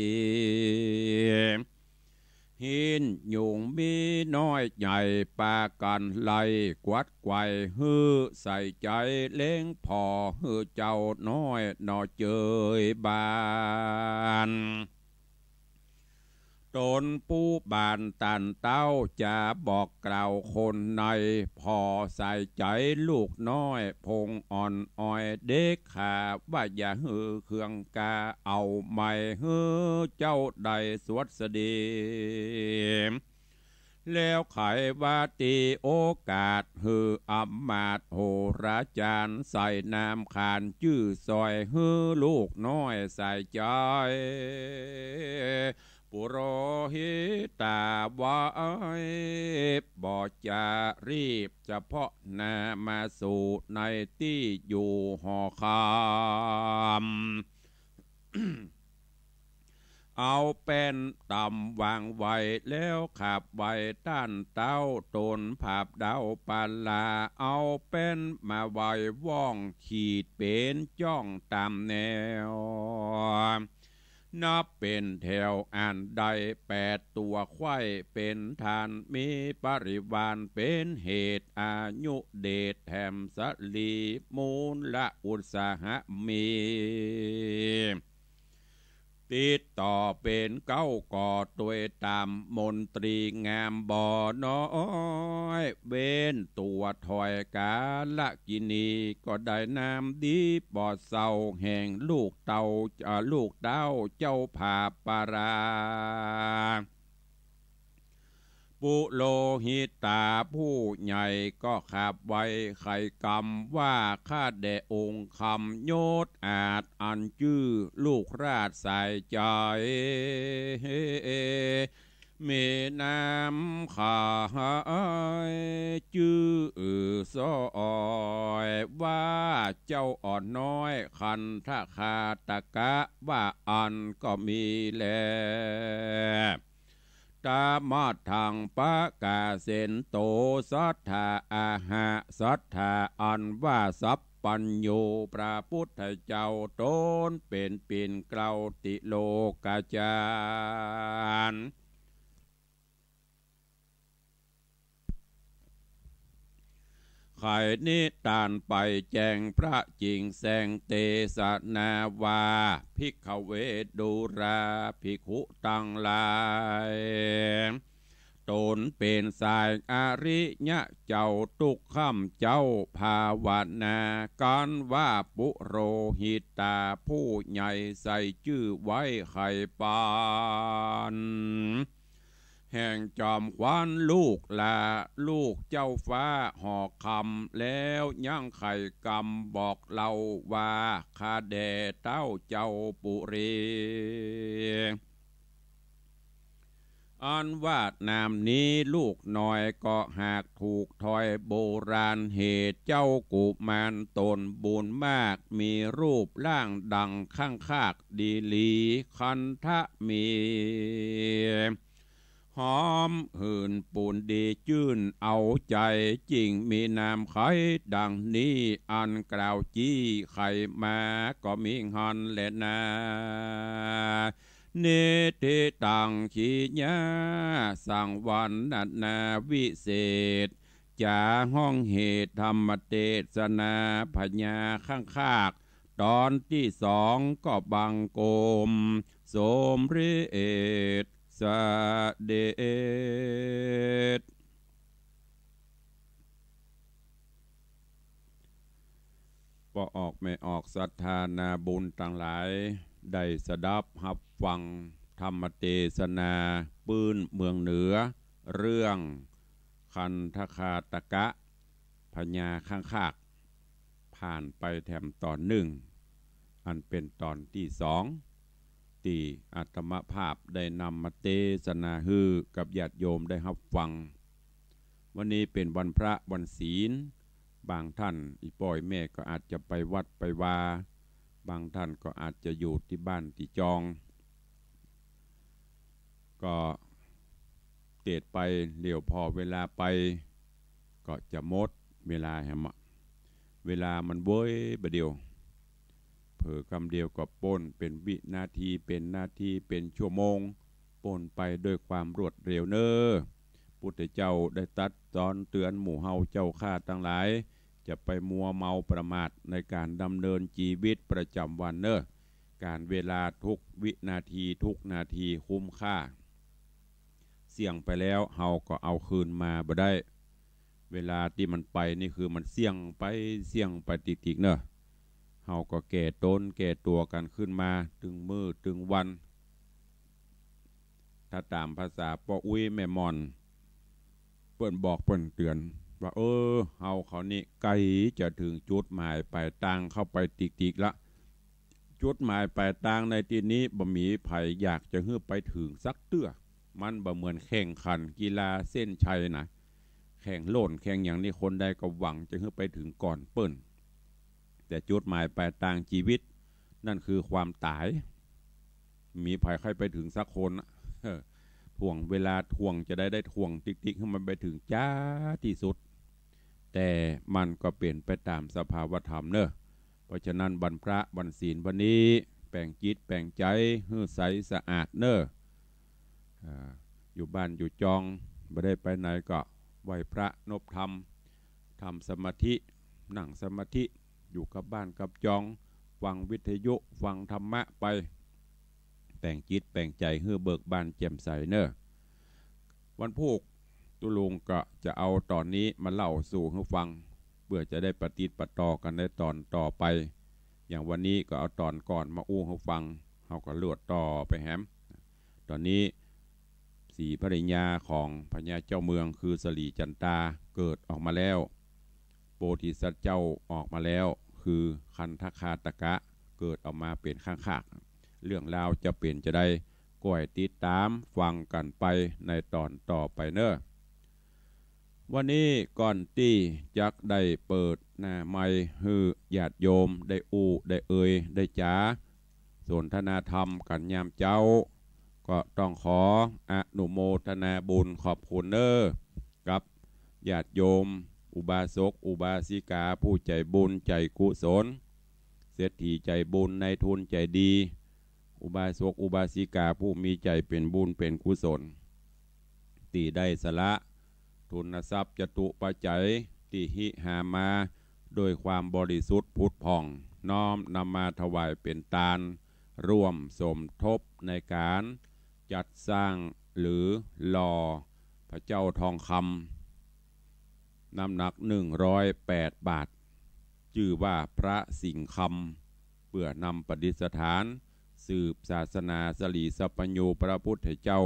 หินหยุงมีน้อยใหญ่ ปากั๋นไล่กวัดไกว หื้อใส่ใจ๋เล็งผ่อ หื้อเจ้าน้อยหนอเจยบาน ต๋นปู๊บานตันเต้า จ๋าบอกกล่าวคนใน ผ่อใส่ใจ๋ลูกน้อย พงอ่อนออยเด็กขา ว่าอย่าหื้อเคืองกา เอาใหม่หื้อเจ้าได้สวัสดี แล้วไขว่าตี้โอกาส หื้ออำมาตย์โหราจ๋ารย์ ใส่นามขานจื้อซอย หื้อลูกน้อยใส่ใจ๋ ปุโรหิตาไว้ บ่จะรีบ เฉพาะหน้ามาสู่ในตี้อยู่หอคำ เอาแป้นตำวางไว้ แล้วขับไว้ต้านเต๊า ตนผาบเดาปาลา เอาแป้นมาไว้ว่อง ขีดเป๋นจ้องต๋ามแนว นับเป๋นแถวอันได้แปดตั๋วไขว้ เป๋นฐานมีปริวาร เป๋นเหตุอายุเดชแถมสะหลี มูละอุตสาหะมี ติดต่อเป๋นเก๊าก็ตวยต๋ามมนตรีงามบ่น้อย เว้นตั๋วถอยกาลกิณีก็ได้นามดีบ่เศร้าแห่งลูกเต้า เอ่อ ลูกเต้าเจ้าผาปารา ปุโรหิตาผู้ใหญ่ก็ขาบไหว้ไขกำว่า ข้าแด่องค์คำยศอาจอันจื้อลูกราชสายใจ๋ มีนามขายจื้อสอยว่าเจ้าอ่อนน้อยคันธคาตกะ ว่าอั้นก็มีแล ตมัทธังปะกาเสนโต สัตถาอาหะ สัตถาอันว่าสัพพัญญู พระปุทธเจ้าต๋นเป๋นปิ่นเกล้าติโลกจาร์ ไขนิตานไปแจ้งพระจิ่งแสงเตสนาว่า ภิกขเว ดูราภิกขุตังหลาย ต๋นเป๋นสายอริยะเจ้า ตุ๊กค่ำเจ๊าภาวนากั๋นว่า ปุโรหิตาผู้ใหญ่ใส่จื้อไหว้ไขปัน แห่งจอมขวัญลูกหล้า ลูกเจ้าฟ้าหอคำ แล้วยังไขกำบอกเล่าว่า ข้าแด่เต้าเจ้าปุรี อันว่านามนี้ลูกน้อยก็หากถูกถอยโบราณเหตุ เจ้ากุมารต๋นบุญมาก มีรูปร่างดังข้างคากดีหลี คันธะมี หอมหื่นปูนดีจื้นเอาใจ๋ จิ่งมีนามไขดังนี้ อันกล่าวจี้ไขมาก็มีหั้นแลนา นิทธิตัง กิริยาสังวรรณนาวิเศษ จ๋าฮ้องเหตุธรรมเตสนา พญาข้างคาก ต๋อนตี้สองก็บังคมสมเร็จเสด็จ ป้อออกแม่ออกศรัทธานาบุญตังหลาย ได้สดับฮับฟังธรรมเตสนาปื้นเมืองเหนือ เรื่องคันธคาตกะ พญาข้างคาก ผ่านไปแถมต๋อนนึ่ง อันเป๋นต๋อนตี้สอง ตี้อาตมาภาพได้นำมาเตสนาหื้อกับญาติโยมได้ฮับฟัง วันนี้เป๋นวันพระวันศีล บางท่านอี่ป้ออี่แม่ก็อาจจะไปวัดไปวา บางท่านก็อาจจะอยู่ตี้บ้านตี้จอง ก็เตสน์ไปเหลียวผ่อเวลาไป ก็จะหมดเวลาแหมอะ เวลามันเว้ยบ่าเดี่ยว เผลอกำเดียวก็ป๊นเป๋นวินาที เป๋นนาที เป๋นชั่วโมง ป๊นไปด้วยความรวดเร็วเน่อ พุทธเจ้าได้ตรัสสอนเตื๋อนหมู่เฮาเจ้าข้าตังหลาย จะไปมัวเมาประมาทในก๋านดำเนินจีวิตประจ๋ำวันเน่อ ก๋านเวลาทุกวินาทีทุกนาทีคุ้มค่า เสี้ยงไปแล้วเฮาก็เอาคืนมาบ่ได้ เวลาตี้มันไปนี่คือมันเสี้ยงไปเสี้ยงไปติ๊กๆ เน่อ เฮาก็แก่ต๋นแก่ตั๋วกั๋นขึ้นมาตึงมื้อตึงวัน ถ้าต๋ามภาษาป้ออุ๊ยแม่หม่อน เปิ้นบอกเปิ้นเตื๋อนว่า เออ เฮาเขานี่ใก้จะเถิงจุดหมายป๋ายตางเข้าไปติ๊กๆ ละ จุดหมายป๋ายตางในตี้นี้บ่มีใผอยากจะหื้อไปเถิงสักเตื้อ มันบ่เหมือนแข่งขันกีฬาเส้นชัยนะ แข่งโล่นแข่งหยังนี่คนใดก็หวังจะหื้อไปเถิงก่อนเปิ้น แต่จุดหมายป๋ายตางจีวิต นั่นคือความต๋าย มีใผใค่ไปเถิงสักคนอะ เออ ถ่วงเวลาถ่วงจะได้ ได้ถ่วงติ๊กๆ หื้อมันไปเถิงจ๊าตี้สุด แต่มันก็เป๋นไปต๋ามสภาวธรรมเน่อ เพราะฉะนั้นวันพระวันศีลวันนี้แป๋งจิตแป๋งใจ๋หื้อใสสะอาดเน่อ อ่า อยู่บ้านอยู่จองบ่ได้ไปไหนก็ไหว้พระนบธรรม ทำสมาธิ นั่งสมาธิ อยู่กับบ้านกับจอง ฟังวิทยุ ฟังธรรมะไป แป๋งจิตแป๋งใจ๋หื้อเบิกบานแจ่มใสเน่อ วันพูกตุ๊ลุงก็จะเอาต๋อนนี้มาเล่าสู่หื้อฟัง เปื้อจะได้ปะติดปะต่อกั๋นในต๋อนต่อไป อย่างวันนี้ก็เอาต๋อนก่อนมาอู้หื้อฟัง เฮาก็ลวดต่อไปแหม ต๋อนนี้สีภริญญาของพญาเจ้าเมืองคือสลีจันตาเกิดออกมาแล้ว โพธิสัตว์เจ้าออกมาแล้ว คือคันธคาตกะ เกิดออกมาเป๋นข้างคาก เรื่องราวจะเป๋นจาใด ก้อยติดต๋ามฟังกั๋นไปในต๋อนต่อไปเน่อ วันนี้ก่อนตี้จักได้เปิดหน้าไมค์หื้อญาติโยมได้อู้ได้เอ่ยได้จ๋า สนทนาธรรมกั๋นยามเจ๊า ก็ต้องขออนุโมทนาบุญขอบคุณเน่อ กับญาติโยม อุบาสก อุบาสิกา ผู้ใจ๋บุญใจ๋กุศล เศรษฐีใจ๋บุญ นายทุนใจ๋ดี อุบาสก อุบาสิกา ผู้มีใจ๋เป๋นบุญเป๋นกุศล ตี้ได้สละทุนทรัพย์จตุปัจจัยตี้หิหามาโดยความบริสุทธิ์ผุดผ่อง น้อมนำมาถวายเป๋นตาน ร่วมสมทบในก๋านจัดสร้างหรือหล่อพระเจ้าทองคำ น้ำหนักหนึ่งร้อยแปดบาท จื้อว่าพระสิงห์คำ เปื้อนำประดิษฐานสืบศาสนาสลีสัพพัญญูพระพุทธเจ้า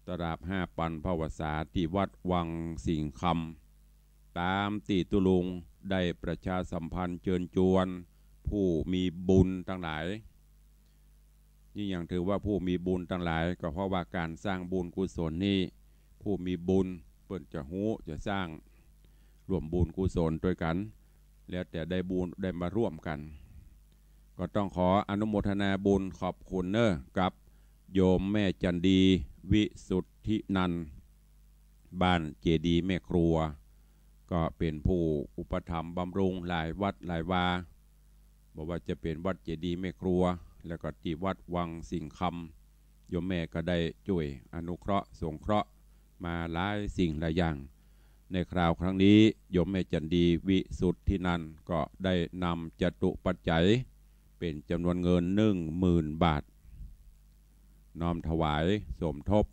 ตลอดห้าปันพรรษาตี้วัดวังสิงห์คำ ต๋ามตี้ตุ๊ลุงได้ประชาสัมพันธ์เจิญจวนผู้มีบุญตังหลาย นี่ยังถือว่าผู้มีบุญตังหลาย ก็เพราะว่าก๋านสร้างบุญกุศลนี่ ผู้มีบุญเปิ้นจะฮู้จะสร้างร่วมบุญกุศลตวยกั๋น แล้วแต่ได้บุญได้มาร่วมกั๋น ก็ต้องขออนุโมทนาบุญขอบคุณเน่อ กับโยมแม่จันดี วิสุทธินันท์ บ้านเจดีย์แม่ครัว ก็เป๋นผู้อุปถัมภ์บำรุงหลายวัดหลายวา บ่ว่าจะเป๋นวัดเจดีย์แม่ครัว แล้วก็ตี้วัดวังสิงห์คำ โยมแม่ก็ได้จ้วยอนุเคราะห์สงเคราะห์มาหลายสิ่งหลายอย่าง ในคราวครั้งนี้โยมแม่จันดี วิสุทธินันท์ ก็ได้นำจตุปัจจัยเป๋นจ๋ำนวนเงินหนึ่งหมื่นบาท น้อมถวายสมทบ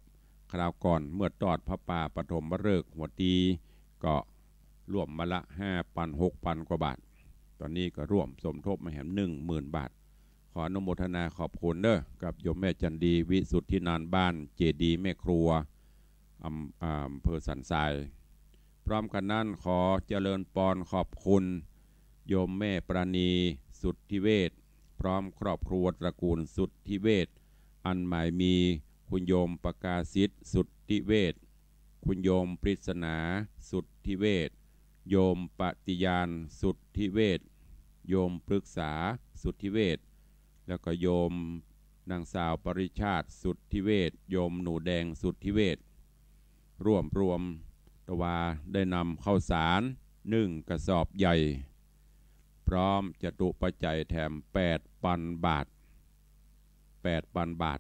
คราวก่อนเมื่อตอดพระป่าปฐมฤกษ์หัวตี ก็ร่วมมาละห้าปันหกปันกว่าบาท ต๋อนนี้ก็ร่วมสมทบมาแหมหนึ่งหมื่นบาท ขออนุโมทนาขอบคุณเน่อ กับโยมแม่จันดี วิสุทธินันท์ บ้านเจดีย์แม่ครัว อำ อ่า อำเภอสันทราย พร้อมกั๋นนั้นขอเจริญปอนขอบคุณโยมแม่ปราณี สุทธิเวช พร้อมครอบครัวตระกูลสุทธิเวช อันหมายมีคุณโยมประกาศิษย์ สุทธิเวช คุณโยมปริศนา สุทธิเวช โยมปฏิญาณ สุทธิเวช โยมปรึกษา สุทธิเวช แล้วก็โยมนางสาวปริชาติ สุทธิเวช โยมหนูแดง สุทธิเวช ร่วมรวมตวาได้นำข้าวสารหนึ่งกระสอบใหญ่ พร้อมจตุปัจจัยแถมแปดปันบาท แปดปันบาท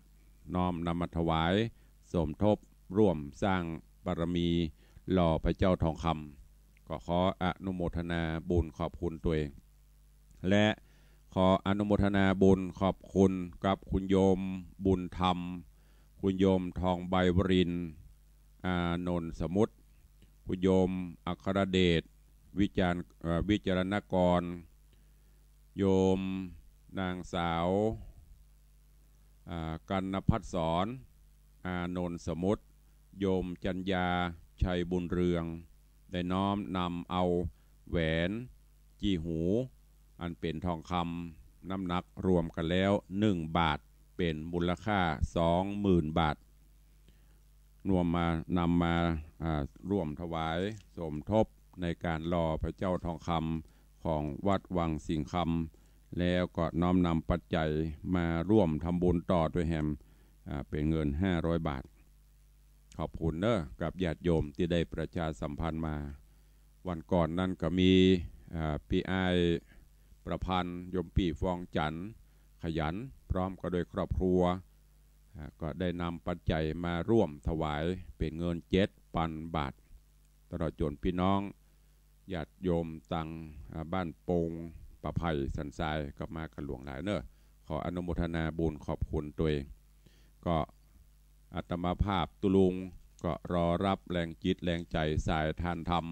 น้อมนำมาถวายสมทบร่วมสร้างบารมีหล่อพระเจ้าทองคำ ก็ขออนุโมทนาบุญขอบคุณตวย และขออนุโมทนาบุญขอบคุณกับคุณโยมบุญธรรม คุณโยมทองใบวรินทร์ อานนท์สมุทร คุณโยมอัครเดช วิจาร เอ่อ วิจารณกร โยมนางสาว อ่า กัณพัฒน์สอน อานนท์สมุทร โยมจัญญา ชัยบุญเรือง ได้น้อมนำเอาแหวนจี้หู อันเป๋นทองคำ น้ำหนักรวมกั๋นแล้วหนึ่งบาท เป๋นมูลค่าสองหมื่นบาท รวมมา นำมา อ่า ร่วมถวายสมทบในก๋านหล่อพระเจ้าทองคำของวัดวังสิงห์คำ แล้วก็น้อมนำปัจจัยมาร่วมทำบุญต่อตวยแหม อ่า เป๋นเงินห้าร้อยบาท ขอบคุณเน่อ กับญาติโยมตี้ได้ประชาสัมพันธ์มา วันก่อนนั้นก็มี อ่า ปี้อ้ายประพันธ์ โยมปี้ฟองจันทร์ ขยัน พร้อมก็ด้วยครอบครัว อ่า ก็ได้นำปัจจัยมาร่วมถวายเป๋นเงินเจ็ดปันบาท ตลอดจ๋นปี้น้องญาติโยมตัง อ่า บ้านโป่ง ป่าไผ่ สันทราย ก็มากั๋นหลวงหลายเน่อ ขออนุโมทนาบุญขอบคุณตวย ก็อาตมาภาพตุ๊ลุงก็รอฮับแฮงจิตแฮงใจ๋สายทานธรรม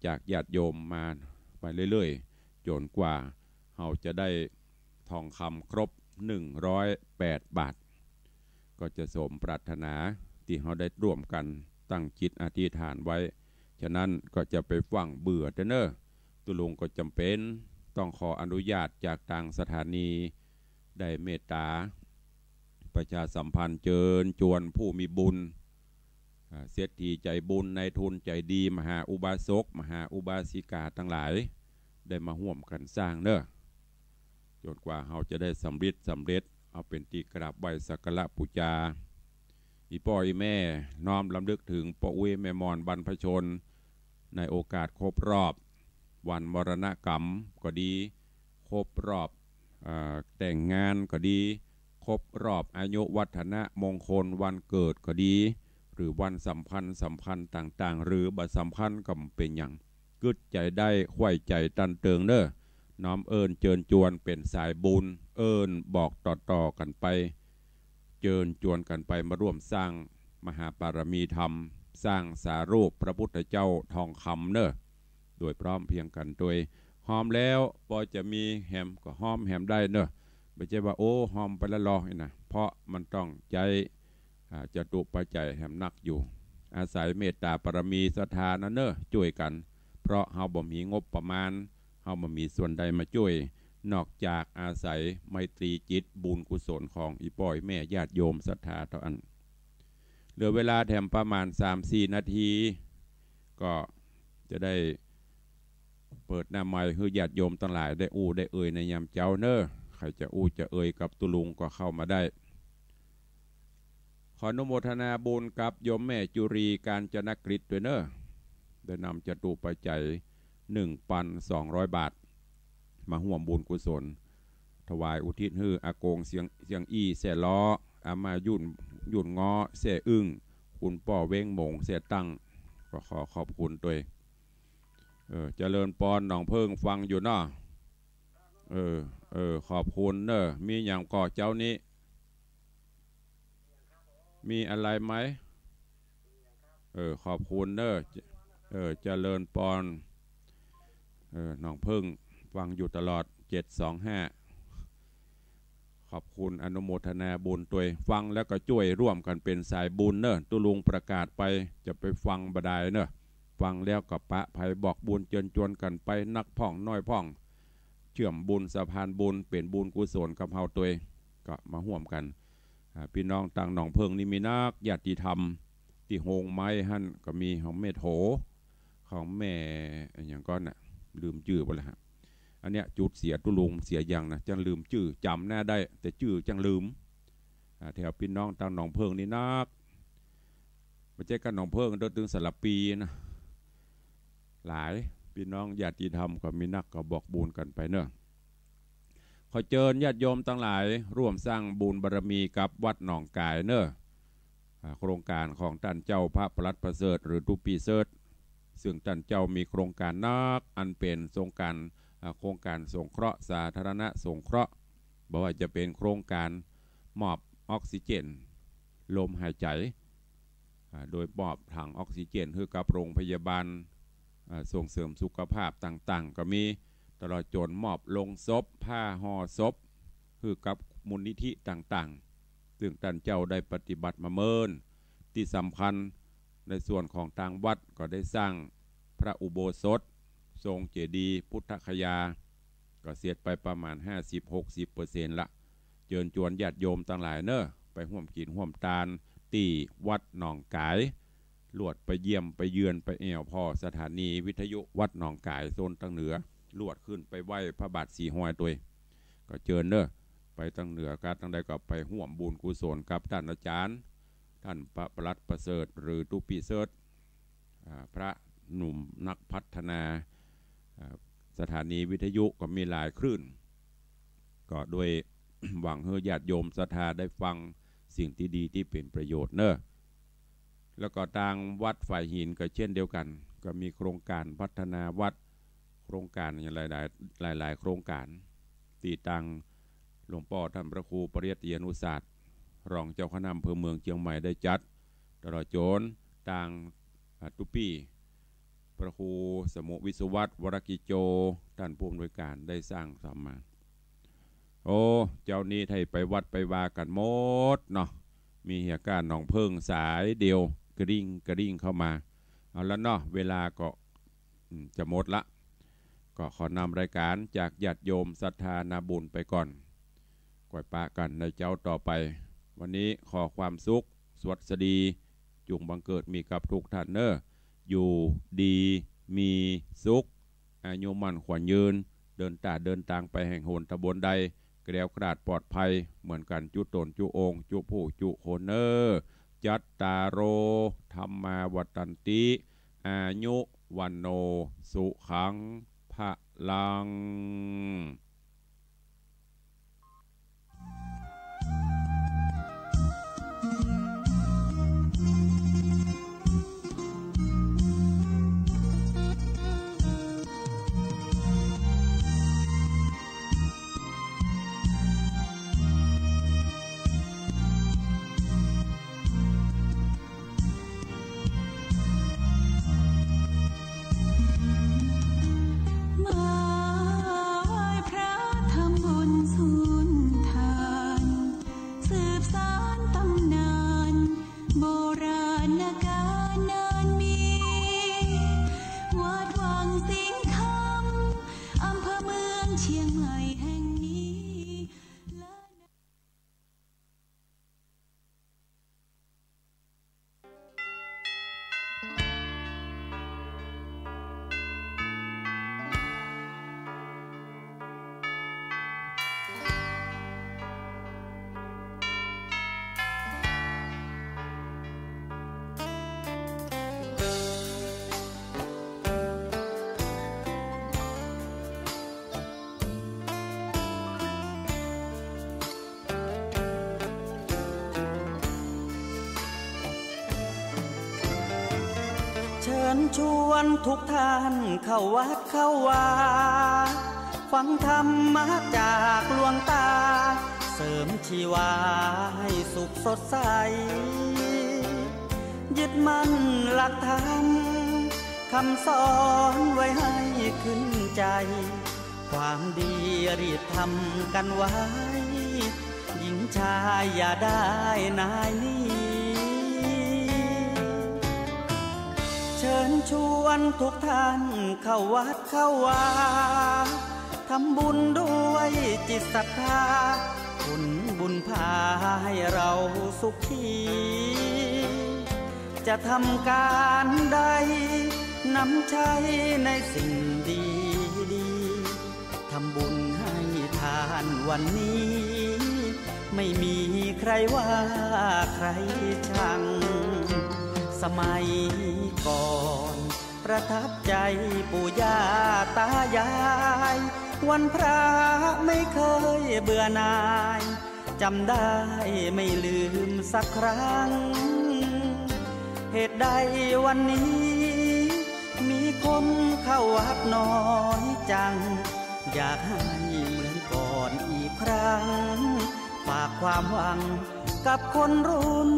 จากญาติโยมมาไปเรื่อยๆ จ๋นกว่าเฮาจะได้ทองคำครบหนึ่งร้อยแปดบาท ก็จะสมปรารถนาตี้เฮาได้ร่วมกั๋นตั้งจิตอธิษฐานไว้ ฉะนั้นก็จะไปฟั่งเบื่อเต๊อะเน่อ ตุ๊ลุงก็จ๋ำเป๋นต้องขออนุญาตจากตางสถานี ได้เมตต๋าประชาสัมพันธ์เจิญจวนผู้มีบุญ อ่า เศรษฐีใจ๋บุญ นายทุนใจ๋ดี มหาอุบาสก มหาอุบาสิกาตังหลาย ได้มาฮ่วมกั๋นสร้างเน่อ จ๋นกว่าเฮาจะได้สำริดสำเร็จ เอาเป๋นตี้กราบไหว้สักการะปู๋จา อี่ป้ออี่แม่ น้อมรำลึกเถิงป้ออุ๊ยแม่หม่อนบรรพชน ในโอกาสครบรอบวันมรณกรรมก็ดี ครบรอบ เอ่อ แต่งงานก็ดี ครบรอบอายุวัฒนมงคลวันเกิดก็ดี หรือวันสำคัญสำคัญต่างๆ หรือบ่สำคัญก็บ่เป๋นหยัง กึ๊ดใจ๋ได้ ใค่ใจ๋ตันเติงเน่อ น้อมเอิ้นเจิญจวนเป๋นสายบุญ เอิ้นบอกต่อๆ กั๋นไป เจิญจวนกั๋นไปมาร่วมสร้างมหาปารมีธรรม สร้างสารูปพระพุทธเจ้าทองคำเน่อ โดยพร้อมเพรียงกั๋นโดย ฮอมแล้วปอจะมีแหมก็ฮอมแหมได้เน่อ บ่ใจ้ว่า โอ้ ฮอมไปแล้วลอนี่นะ เพราะมันต้องใจ๊ อ่า จตุปัจจัยแหมนักอยู่ อาศัยเมตตาปารมีศรัทธานั้นเน่อ จ้วยกั๋น เพราะเฮาบ่มีงบประมาณ เฮาบ่มีส่วนใดมาจ้วย นอกจากอาศัยไมตรีจิตบุญกุศลของอี่ป้ออี่แม่ญาติโยมศรัทธาเต้าอั้น เหลือเวลาแถมประมาณสามสี่นาที ก็จะได้เปิดหน้าไมค์หื้อญาติโยมตังหลายได้อู้ได้เอ่ยในยามเจ๊าเน่อ ใผจะอู้จะเอ่ยกับตุ๊ลุงก็เข้ามาได้ ขออนุโมทนาบุญกับโยมแม่จุรีกาญจนกฤษด้วยเน่อ ได้นำจตุปัจจัยหนึ่งปันสองร้อยบาท มาฮ่วมบุญกุศล ถวายอุทิศหื้ออากงเสียง เสียงอี้แซ่ล้อ อาม่ายุ่น ยุ่นง้อแซ่อึ้ง คุณป้อเว้งหมงแซ่ตั้ง ก็ขอขอบคุณตวย เออ เจริญปอน หนองเพิ่งฟังอยู่เนาะ เออ เออ ขอบคุณเน่อ มีหยังก่อเจ๊านี้ มีอะไรไหม เออ ขอบคุณเน่อ เออ เจริญปอน เออ หนองเพิ่งฟังอยู่ตลอด เจ็ดสองห้า ขอบคุณอนุโมทนาบุญตวย ฟังแล้วก็จ้วยร่วมกั๋นเป๋นสายบุญเน่อ ตุ๊ลุงประกาศไปจะไปฟังบ่ดายเน่อ ฟังแล้วก็ปะไผบอกบุญเจิญจวนกั๋นไป นักพ่องน้อยพ่อง เจื้อมบุญสะพานบุญ เป๋นบุญกุศลกับเฮาตวย ก็มาฮ่วมกั๋น อ่า ปี้น้องตางหนองเพิ่งนี่มีนัก ญาติธรรม ตี้โฮงไม้หั้นก็มี ของแม่โถ ของแม่อะหยังก่อนน่ะ ลืมจื้อไปแล้วฮะ อันเนี้ยจุดเสียตุ๊ลุงเสียอย่างนะ จั้งลืมจื้อ จ๋ำหน้าได้ แต่จื้อจั้งลืม อ่า แถวปี้น้องตางหนองเพิ่งนี่นัก บ่ใจ้ก้าหนองเพิ่งเด้อ ตึงสารภีนะ หลาย ปี้น้องญาติธรรมก็มีนัก ก็บอกบุญกั๋นไปเน่อ ขอเจิญญาติโยมตังหลายร่วมสร้างบุญบารมีกับวัดหนองก๋ายเน่อ อ่า โครงก๋านของต้านเจ้าพระปลัดประเสริฐ หรือตุ๊ปี้เสิร์ช ซึ่งต้านเจ้ามีโครงก๋านนัก อันเป๋นโครงก๋าน อ่า โครงก๋านสงเคราะห์ สาธารณสงเคราะห์ บ่ว่าจะเป๋นโครงก๋านมอบออกซิเจน ลมหายใจ๋ อ่า โดยมอบถังออกซิเจนหื้อกับโรงพยาบาล อ่า ส่งเสริมสุขภาพต่างๆ ก็มี ตลอดจ๋นมอบโลงศพ ผ้าห่อศพ หื้อกับมูลนิธิต่างๆ ซึ่งต้านเจ้าได้ปฏิบัติมาเมิน ตี้สำคัญในส่วนของตางวัดก็ได้สร้างพระอุโบสถ ทรงเจดีย์พุทธคยา ก็เสร็จไปประมาณห้าสิบหกสิบเปอร์เซ็นต์ละ เจิญจวนญาติโยมตังหลายเน่อ ไปฮ่วมกิ๋นฮ่วมตานตี้วัดหนองก๋าย ลวดไปเยี่ยมไปเยือนไปแอ่วผ่อสถานีวิทยุวัดหนองก๋ายโซนตางเหนือ ลวดขึ้นไปไหว้พระบาทสี่ห้อยตวย ก็เจิญเน่อ ไปตางเหนือกั๋นตางใดก็ไปฮ่วมบุญกุศลกับต้านอาจ๋ารย์ ต้านพระปลัดประเสริฐ หรือตุ๊ปี้เสิร์ช อ่า พระหนุ่มนักพัฒนา อ่า สถานีวิทยุก็มีหลายคลื่น ก็โดย หวังหื้อญาติโยมศรัทธาได้ฟังสิ่งตี้ดีตี้เป๋นประโยชน์เน่อ แล้วก็ตางวัดฝายหินก็เช่นเดียวกั๋น ก็มีโครงก๋านพัฒนาวัด โครงก๋านอย่างหลายๆ หลายๆ โครงก๋าน ตี้ตางหลวงป้อต้านพระครูปริยัติยานุศาสตร์ รองเจ้าคณะอำเภอเมืองเจียงใหม่ได้จัด ตลอดจนตาง อ่า ตุ๊ปี้ พระครูสมุวิศวัตร วรกิจโจ ต้านผู้อำนวยก๋านได้สร้างสรรค์มา โอ้ เจ้านี้ไท้ไปวัดไปวากั๋นหมดเนาะ มีเหียก้าหนองเพิ่งสายเดียว กริ่งกริ่งเข้ามา เอาละเนาะ เวลาก็ อืม จะหมดละ ก็ขอนำรายก๋านจากญาติโยมศรัทธานาบุญไปก่อน ก่อยปะกั๋นในเจ๊าต่อไป วันนี้ขอความสุข สวัสดี จุ่งบังเกิดมีกับทุกท่านเน่อ อยู่ดีมีสุข อายุมั่นขวัญยืน เดินต๋าเดินตางไปแห่งหนต๋ำบลใด แคล้วคลาดปลอดภัย เหมือนกั๋นจุ๊ต๋นจุ๊องค์ จุ๊ผู้จุ๊คนเน่อ จัตตาโร ธัมมา วัฑฒันติ อายุ วัณโณ สุขัง พลัง มาไหว้พระทำบุญสุนทาน สืบสานต๋ำนาน โบราณกาลนานมี วัดวังสิงห์คำ อำเภอเมืองเชียงใหม่แห่งนี้ เชิญชวนทุกท่านเข้าวัดเข้าวา ฟังธรรมะจากหลวงต๋า เสริมชีวาให้สุขสดใส ยึดมั่นหลักธรรม คำสอนไว้ให้ขึ้นใจ ความดีรีบทำกันไว้ หญิงชายอย่าได้นายหนี เชิญชวนทุกท่านเข้าวัดเข้าวา ทำบุญด้วยจิตศรัทธา ผลบุญพาให้เราสุขี จะทำการใด นำใช้ในสิ่งดีๆ ทำบุญให้ทานวันนี้ ไม่มีใครว่าใครชัง สมัยก่อนประทับใจปู่ย่าตายาย วันพระไม่เคยเบื่อหน่าย จำได้ไม่ลืมสักครั้ง เหตุใดวันนี้มีคนเข้าวัดน้อยจัง อยากให้เหมือนก่อนอีกครั้ง ฝากความหวังกับคนรุ่น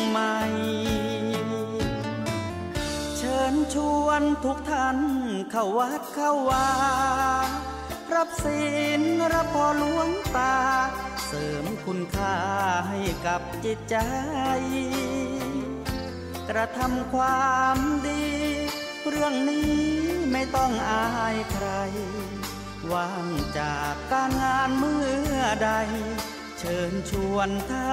ใหม่ เชิญชวนทุกท่านเข้าวัดเข้าวา รับศีลรับพรหลวงต๋า เสริมคุณค่าให้กับจิตใจ กระทำความดี เรื่องนี้ไม่ต้องอายใคร ว่างจากการงานเมื่อใด เชิญชวนท่า